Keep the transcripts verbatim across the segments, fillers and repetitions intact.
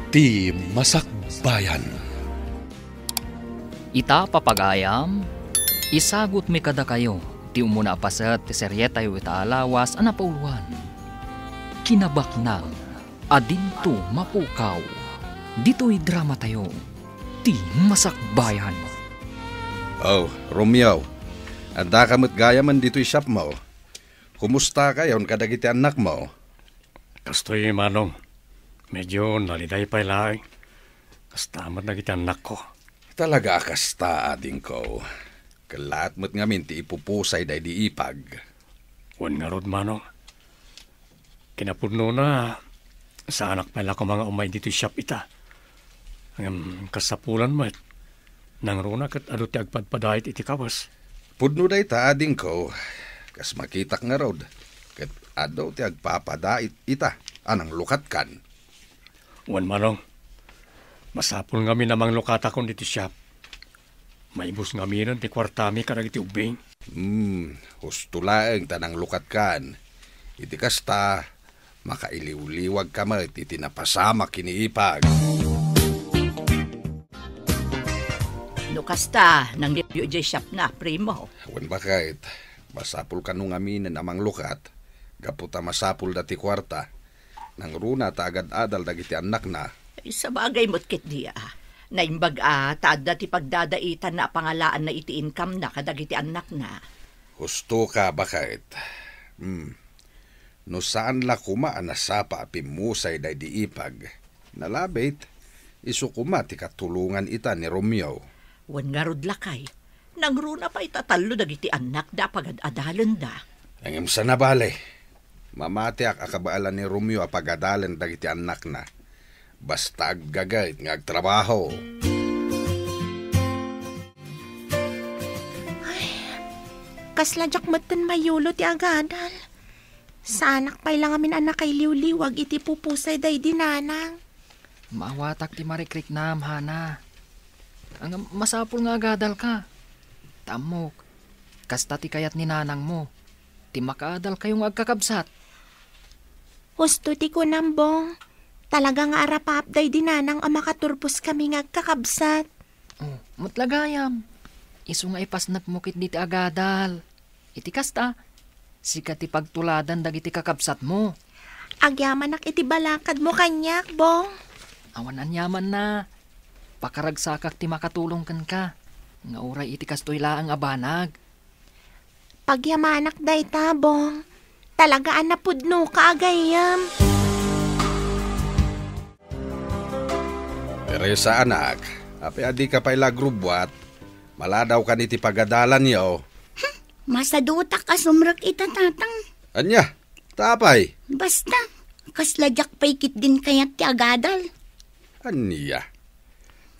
Ti Masakbayan. Ita, papagayam, isagutmi kadakayo ti umuna a paset ti serietayo ita a lawas a napauluan, Kinabaknang a Dinto Mapukaw. Ditoy dramatayo, Ti Masakbayan. Oh, Romeo, addaka met gayamen ditoy shopmo. Kumusta kayon kadagiti annakmo? Kastoy, Manong. Medyo naliday pay laeng. Kasta met dagiti annakko. Talaga a kasta, adingko. Kellaat met ngamin ti ipupusay daydi ipag. Wen ngarud, Manong. Kinapudnona, saanak pay la koma nga umay ditoy shop ita. Ngem kasapulan met, nangruna ket adu ti agpadpadait iti kawes. Pudno dayta, adingko. Kas makitak ngarud, ket adu ti agpapadait ita a nanglukatkan. Wen, Manong, masapul ngamin a manglukatakon ditoy shop. Maibus ngaminen ti kuartami kadagiti ubbing. Hmm, husto laeng ta nanglukatkan. Iti kasta, makailiwliwagka met iti napasamak ken ni ipag. No kasta, nangruna idiay shopna, primo. Wen, baket, masapul kano ngaminen a manglukat, gapu ta masapulda ti kuarta. Nangruna ta agad-adal dagiti annakna. Ay, sabagay met ketdi a. Naimbag a ta adda ti pagdadaitanna a pangalaanna iti inkamna kadagiti annakna. Hustoka, baket. Hmm. No saan la koma a nasapa a pimmusay daydi ipag, nalabit, isu koma ti katulongan ita ni Romeo. Wen ngarud, lakay, nangruna pay ta tallo dagiti annakda a pagad-adalenda. Ngem saan a bale, mamatiak a kabaelan ni Romeo a pagadalen dagiti annakna. Basta aggaget nga agtrabaho. Ay, kasla diak metten mayulo ti agadal. Saanak pay la ngamin a nakailiwliwag iti pupusay daydi nanang. Maawatak ti marikriknam, Hana. Ngem masapul nga agadalka. Ta ammok, kasta ti kayat ni nanangmo, ti makaadalkayo nga agkakabsat. Husto ti kunam, Bong. Talaga nga arapaap daydi nanang a makaturposkami nga agkakabsat. Oh, met la gayam. Isu nga ipasnekmo ketdi ti agadal. Iti kasta, sika ti pagtuladan dagiti kakabsatmo. Agyamanak iti balakadmo kaniak, Bong. Awan aniamanna. Pakaragsakak ti makatulong kenka, nga uray iti kastoy laeng a banag. Pagyamanak dayta, Bong. Talaga a napudnoka a gayyem. Teresa, anak, apay a dika pay la agrubbuat? Maladawkan iti pagadalanyo. Hmm, masadutak a sumrek ita, Tatang. Ania? Ta apay? Basta, kasla diak pay ketdin kayat ti agadal. Ania?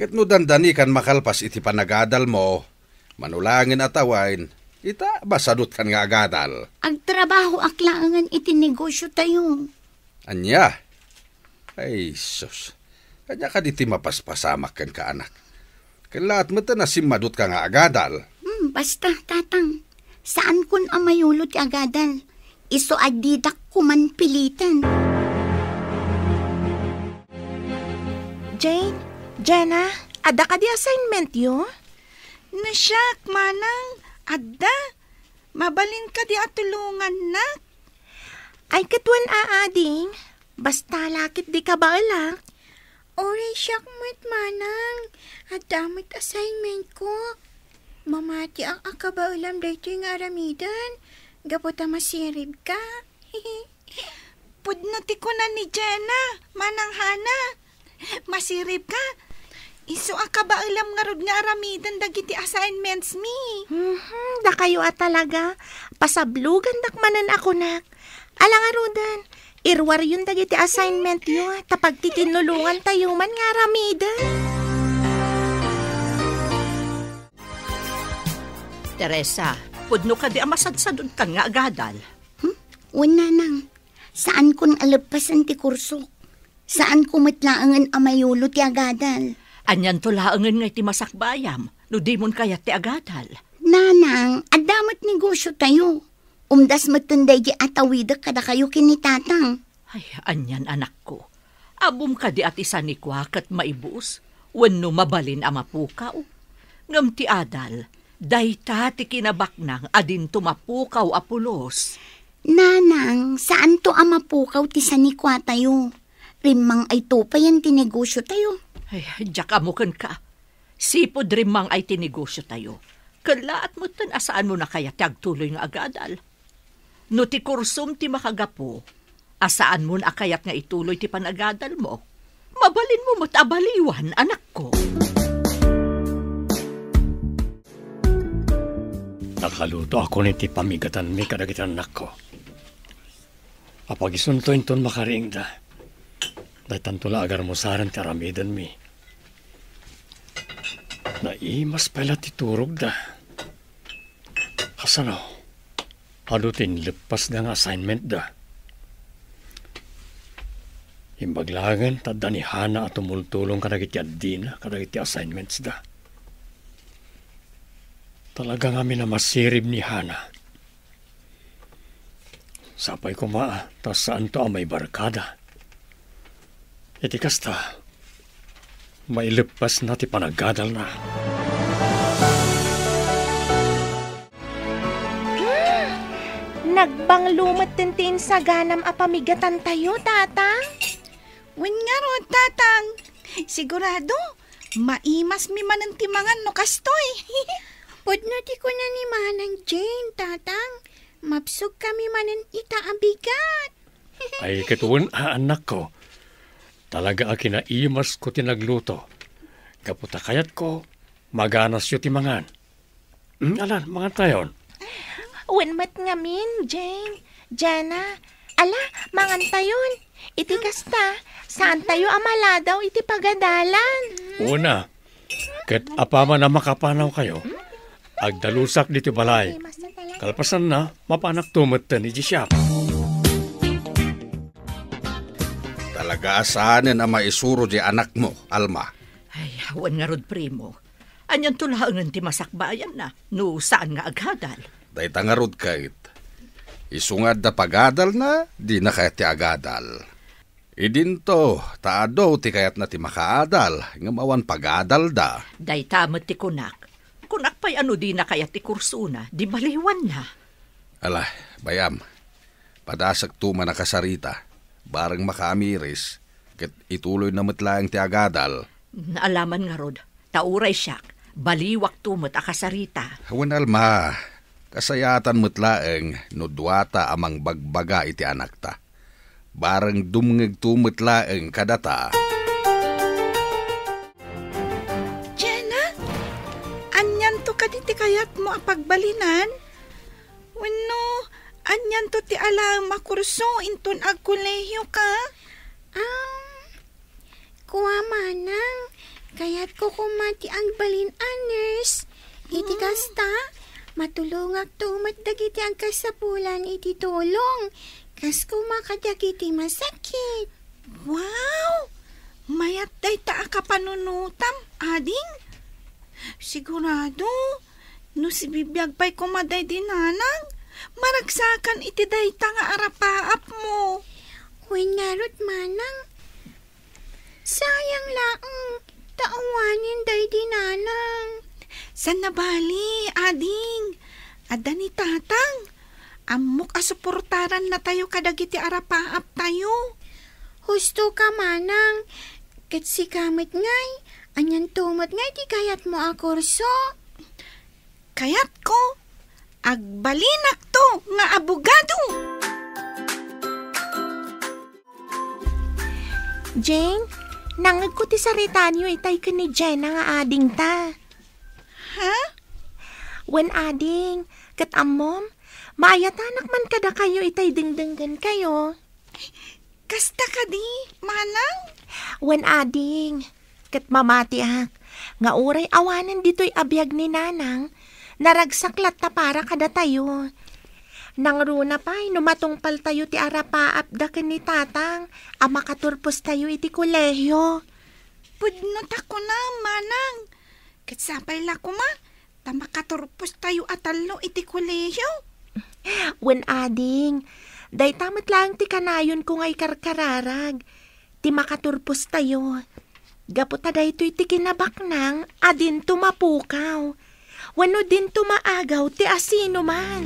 Ket no dandanikan makalpas iti panagadalmo, mano laengen a tawen, ita, masadutkan nga agadal. Agtrabahoak laengen iti negosiotayo. Ania? Ay, sus. Ania kadi ti mapaspasamak kenka, anak? Kellaat met a simmadutka nga agadal. Hmm, basta, Tatang. Saankon a mayulo ti agadal. Isu a didak koman piliten. Jane, Jenna, adda kadi assignmentyo? No siak, Manang, adda. Mabalin kadi a tulongannak? Ay, ket wen a, ading. Basta la ket dika baelak. Uray siak met, Manang. Adda met assignmentko. Mamatiak a kabaelam daytoy nga aramiden, gapu ta masiribka. Pudno ti kuna ni Jenna, Manang Hana. Masiribka. Isu a kabaelam ngarud nga aramiden dagiti assignmentsmi. Mhm, dakayo a talaga. Pasablogandak manen a kunak. Ala ngaruden, iruaryon dagiti assignmentyo ta pagtitinnulongantayo man nga aramiden. Teresa, pudno kadi a masadsadutkan nga agadal? Hmm? Wen, Nanang. Saankon a leppasen ti kursok. Saanko met laengen a mayulo ti agadal. Anianto laengen nga iti masakbayam no dimon kayat ti agadal? Nanang, adda met negosiotayo. Umdas metten daydi a tawidek kadakayo ken ni Tatang. Ay, anian, anakko. Ammom kadi a ti sanikua ket maibus wenno mabalin a mapukaw? Ngem ti adal, dayta ti kinabaknang a dinto mapukaw a pulos. Nanang, saanto a mapukaw ti sanikuatayo. Rimmang-ayto payen ti negosiotayo. Ay, diak ammo kenka. Sipud rimmang-ay ti negosiotayo, kellaat metten a saanmon a kayat ti agtuloy nga agadal. No ti kursom ti makagapu, a saanmon a kayat nga ituloy ti panagadalmo, mabalinmo met a baliwan, anakko. Nakalutoakon iti pamigatanmi kadagiti annakko. Apagisunto inton makariingda. Daytanto la agarmusaren ti aramidenmi. Naimas pay la ti turogda. Kasano? Adu ti inleppasda nga assignmentda. Imbag laengen ta adda ni Hana a tumultulong kadagiti addina kadagiti assignmentsda. Talaga ngamin a masirib ni Hana. Sapay koma ta saanto a maibarkada. Iti kasta, maileppasna ti panagadalna. Hmm, nagbanglo metten ti insaganam a pamigatantayo, Tatang. Wen ngarud, Tatang. Sigurado, maimasmi manen ti mangan no kastoy. Pudno ti kuna ni Manang Jane, Tatang. Mabsogkami manen ita a bigat. Ay, ket wen a, annakko. Talaga a kinaimasko ti nagluto. Gapu ta kayatko, maganasyo ti mangan. Hmm, alan, mangantayon. Wen met ngamin, Jane. Jana, ala, mangantayon. Iti kasta, saantayo a maladaw iti pagadalan. Una, ket apaman a makapanawkayo, agdalusak ditoy balay. Kalpasanna, mapanakto metten idiay siak. Talaga a saanen a maisuro diay anakmo, Alma. Ay, wen ngarud, primo. Anianto laengen ti masakbayanna no saan nga agadal? Dayta ngarud ket, isu nga adda pagadalna, dina kayat ti agadal. Idinto, ta adu ti kayatna ti makaadal, ngem awan pagadalda. Dayta met ti kunak. Kunak pay a no dina kayat ti kursona, di baliwanna. Ala, bay-am, padasekto man a kasarita, bareng makaamiris, ket ituloyna met laeng ti agadal. Naalaman ngarud, ta uray siak, baliwakto met a kasarita. Wen, Alma, kasayaatan met laeng no duata a mangbagbaga iti anakta. Bareng dumngegto met laeng kadata. Jana, anianto kadi ti kayatmo a pagbalinan? Wenno, anianto ti alaem a kurso inton agkolehiyoka? Um, Kua, Manang, kayatko koma ti agbalin a nurse. Iti kasta, matulongakto met dagiti agkasapulan iti tulong, kas koma kadagiti masakit. Wow! Mayat dayta a kapanunotam, ading. Sigurado, no sibibiag pay koma daydi nanang, maragsakan iti dayta nga arapaapmo. Wen ngarud, Manang, sayang laeng, ta awanen daydi nanang. Saan a bali, ading. Adda ni tatang. Ammok a suportarannatayo kadagiti arapaaptayo. Husto ka, Manang. Ket sika met ngay, anianto met ngay ti kayatmo a kurso? Kayatko, agbalinakto nga abogado. Jane, nangngegko ti saritaanyo itay ken ni Jenna nga adingta. Ha? Wen, ading, ket ammom, maayatanak man kadakayo itay dengdenggenkayo. Kasta kadi, Manang? Wen, ading, ket mamatiak nga uray awanen ditoy a biag ni Nanang, naragsak latta para kadatayo. Nangruna pay no matungpaltayo ti arapaapda ken ni Tatang a makaturpostayo iti kolehio. Pudno ta kunam, Manang. Ket sapay la koma, ta makaturpostayo a tallo iti kolehio. Wen, ading, dayta met laeng ti kanayonko nga ikarkararag. ti makaturpostayo. Gapu ta daytoy ti kinabaknang a dinto mapukaw, wenno dinto maagaw ti asinoman.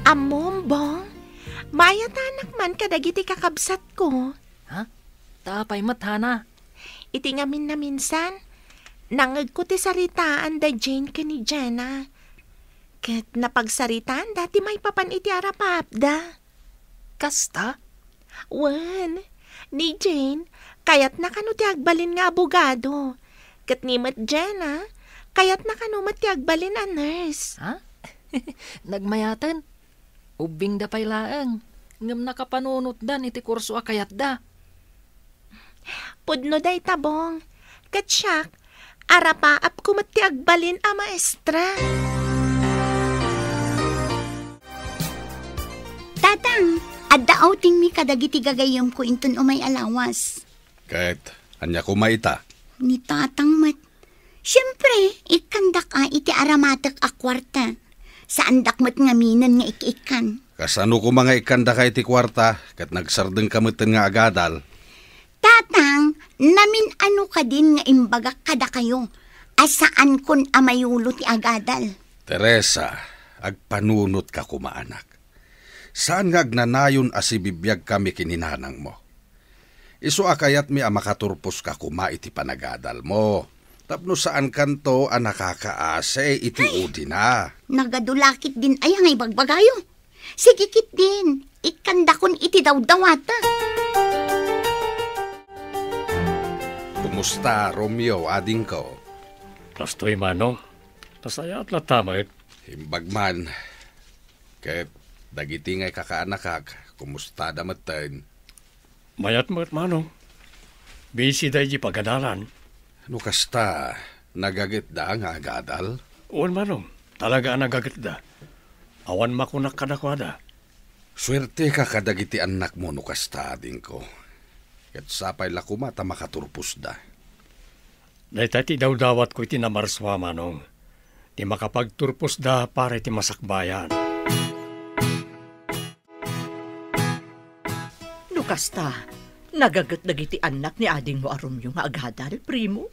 Ammom, Bong, maayatanak man kadagiti kakabsatko. Ha? Ta apay met, Hana? Iti ngamin a minsan, nangngegko ti saritaan da Jane ken ni Jenna. Ket napagsaritaanda ti maipapan iti arapaapda. Kasta? Wen, ni Jane, kayatna kano ti agbalin nga abogado. Ket ni met Jenna, kayatna kano met ti agbalin a nurse. Ha? Nagmayaten? Ubbingda pay laeng, ngem nakapanunotdan iti kurso a kayatda. Pudno dayta, Bong. Ket siak, arapaapko met ti agbalin a maestra. Tatang, adda outingmi kadagiti gagayyemko inton umay a lawas. Ket ania koma ita? Ni Tatang met. Siempre, ikkandak a iti aramatek a kuarta. Saandak met ngaminen nga ik-ikkan. Kasano koma nga ikkandaka iti kuarta, ket nagsardengka metten nga agadal? Tatang, namin-ano kadin nga imbagak kadakayo a saankon a mayulo ti agadal? Teresa, agpanunotka koma, anak. Saan nga agnanayon a sibibiagkami ken ni nanangmo. Isu a kayatmi a makaturposka koma iti panagadalmo, tapno saankanto a nakakaasi iti Ay! udina. Nagadu la ketdin aya nga ibagbagayo? Sige ketdin, ikkandakon iti dawdawata. Kumusta, Romeo, adingko? Kastoy, Manong. Nasayaat latta met. Imbag man. Ket dagiti nga ikakaanakak, kumustada metten? Mayat met, Manong. Busy da iti pagadalan. No kasta, nagagetda nga agadal? Wen, Manong. Talaga a nagagetda. Awan makunak kadakuada. Suerteka kadagiti annakmo no kasta, adingko. Ket sapay la koma ta makaturposda. Dayta ti dawdawatko iti namarsua, Manong, ti makapagturposda para iti masakbayan. No kasta, nagaget dagiti annak ni adingmo a Romeo nga agadal, primo?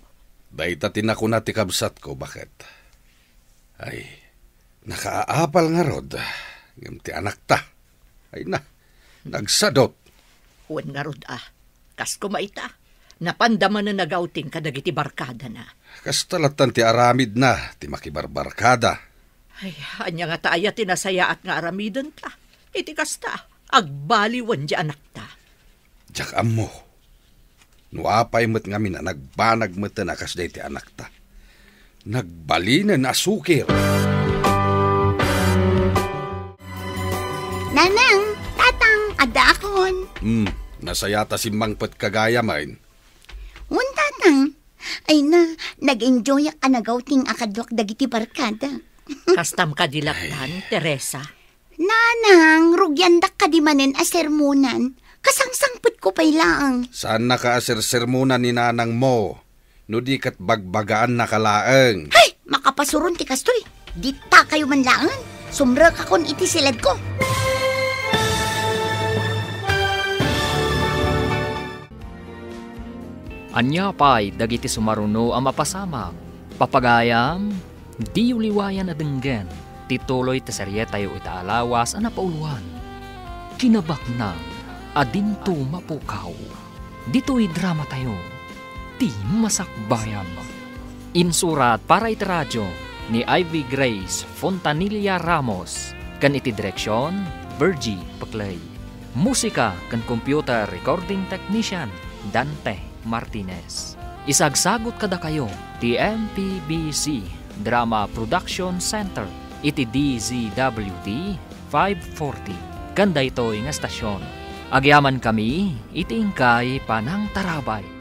Dayta ti nakuna ti kabsatko, baket. Ay, nakaapal ngarud, ngem ti anakta. Ay na, nagsadot. Wen ngarud a, kas koma ita, napanda manen nagawting kadagiti barkadana. Kasta lattan ti aramidna ti makibarbarkada. Ay, ania ngata aya ti nasayaat nga aramidenta iti kasta, agbaliwen ti anakta? Diak ammo. No apay met ngamin a nagbanag metten a kasdiay ti anakta. Nagbalinen a sukir. Nanang, Tatang, addaakon. Hmm, nasayaat a simmangpetka gayam. Wen, Tatang. Ay na, nag-enjoyak a nagawting a kaduak dagiti barkada. Kastam kadi lattan, Ay. Teresa? Nanang, rugiandak kadi manen a sermonan. Kasangsangpetko pay laeng. Saannaka a sersermonan ni nanangmo, no di ket bagbagaannaka laeng. Hay! Makapasuron ti kastoy. Ditakayo man laengen. Sumrekakon iti siledko. Ania pay dagiti sumaruno a mapasamak? Papagayam, diyo liwayan a denggen ti tuloy ti serietayo ita a lawas a napauluan, Kinabaknang a Dinto Mapukaw. Ditoy dramatayo, ti masakbayan. Insurat para iti radio ni Ivy Grace Fontanilla Ramos, ken iti direksion, Virgie Peclay. Musika ken computer recording technician, Dante Martinez. Isagsagut kadakayo ti M P B C Drama Production Center iti D Z W T five forty, ken daytoy nga estasion. Agyamankami iti inkay panangtarabay.